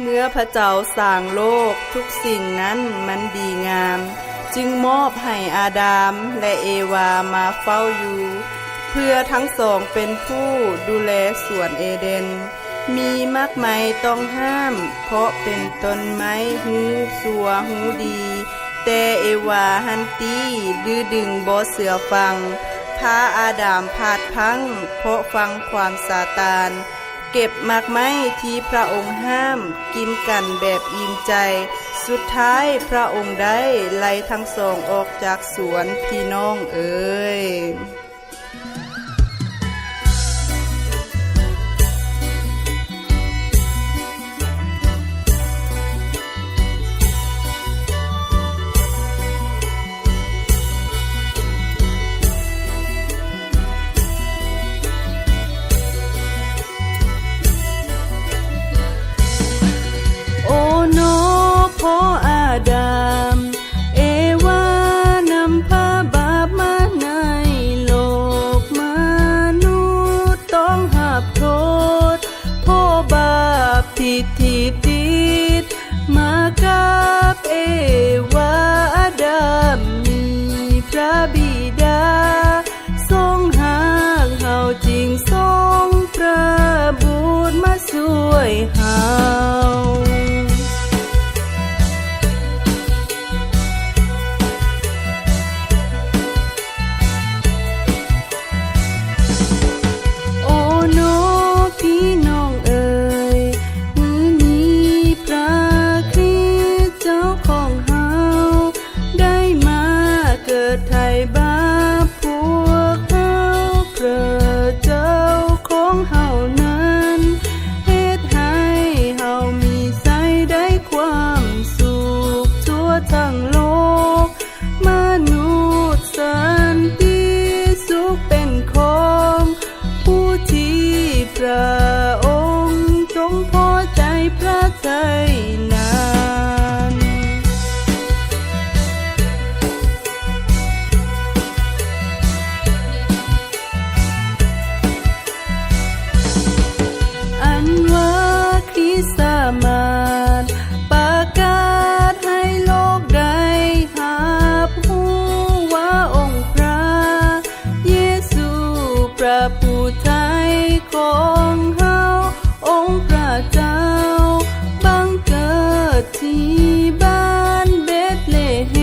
ເມື່ອພະເຈົ້າສ້າງໂລກ, ທຸກສິ່ງນັ້ນມັນດີງາມ, ຈຶ່ງມອບໃຫ້ອາດາມ ແລະ ເອວາມາເຝົ້າຢູ່, ເພື່ອທັງສອງເປັນຜູ້ດູແລສວນເອເດນ. ມີໝາກໄມ້ຕ້ອງຫ້າມ, ເພາະເປັນຕົ້ນໄມ້ຮູ້ຊົ່ວຮູ້ດີ, ແຕ່ເອວາຫັ້ນຕິດື້ດຶງບໍ່ເຊື່ອຟັງ, ພາອາດາມພາດພລັ້ງ ເພາະຟັງຄວາມຊາຕານ. ເກັບໝາກໄມ້ທີ່ພຣະອົງຫ້າມ, ກິນກັນແບບອີ່ມໃຈ, ສຸດທ້າຍພຣະອົງໄດ້ໄລ່ທັງສອງອອກຈາກສວນ, ພີ່ນ້ອງເອີຍ. ໂອ້ນໍ ເພາະອາດາມ ເອວານຳພາບາບມາໃນໂລກ, ມະນຸດຕ້ອງຮັບໂທດ ເພາະບາບທີ່ທີ່ຕິດມາກັບເອວາ. ອາດາມມີພຣະບິດາ ຊົງຮັກເຮົາ, ຈຶ່ງສົ່ງພຣະບຸດມາຊ່ວຍເຮົາ. ໂອ້ນໍ ພີ່ນ້ອງເອີຍ, ມື້ນີ້ພຣະຄຣິດເຈົ້າຂອງເຮົາ ໄດ້ມາເກີດໄຖ່ບາບພວກເຮົາ. ພຣະເຈົ້າຂອງເຮົານັ້ນ ເຮັດໃຫ້ເຮົາມີໄຊໄດ້ຄວາມສຸກທົ່ວທັງໂລກ. ມະນຸດສັນຕິສຸກເປັນຂອງ ຜູ້ທີ່ພຣະອົງຊົງພໍໃຈພຣະໄທນັ້ນ. ອັນວ່າຄຣິດສາມາດປະກາດໃຫ້ໂລກໄດ້ຮັບຮູ້ວ່າ ອົງພຣະ ເຢຊູ ພຣະຜູ້ໄຖ່ຂອງເຮົາ, ອົງພຣະເຈົ້າບັງເກີດທີ່ບ້ານເບດເລເຮ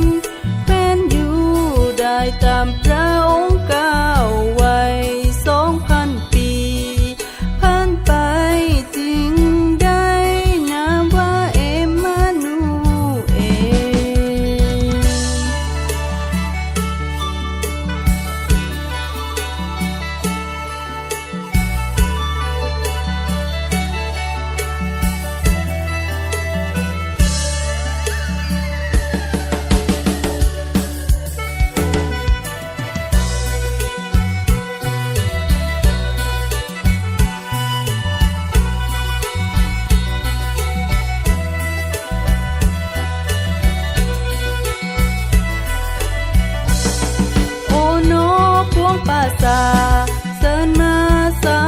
ມ, ແຄວ້ນຢູດາຍ, ຕາມພຣະອົງກ່າວໄວ້ສອງພັນປີ ຜ່ານໄປຈຶ່ງໄດ້ນາມວ່າເອມມານູເອລ. ໂອ້ນໍ ພວງປາສາດ ເຊີນມາສະ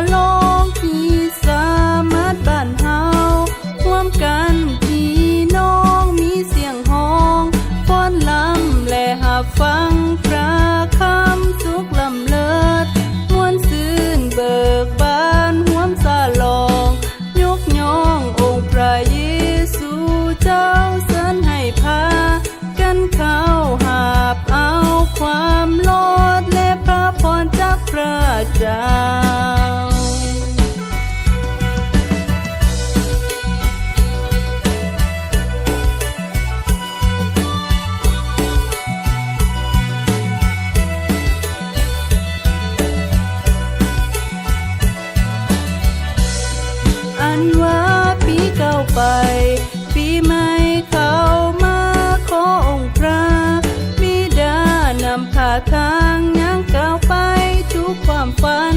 ຫຼອງຄຣິດສະມາດບ້ານເຮົາ ຮ່ວມກັນພີ່ນ້ອງມີສຽງຮ້ອງຟ້ອນລຳ ແລະ ຮັບຟັງພຣະຄຳສຸກລ້ຳເລີດ ມ່ວນຊື່ນເບີກບານຮ່ວມສະຫຼອງ ຍົກຍ້ອງອົງພຣະເຢຊູເຈົ້າ ເຊີນໃຫ້ພາ ກັນເຂົ້າຮັບເອົາຄວາມລອດ ແລະ ພະພອນຈາກພຣະເຈົ້າ. ອັນວ່າປີເກົ່າໄປ ປີໃໝ່ເຂົ້າມາ ຂໍອົງພຣະບິດານຳພາທາງຍ່າງກ້າວໄປ ທຸກຄວາມຝັນ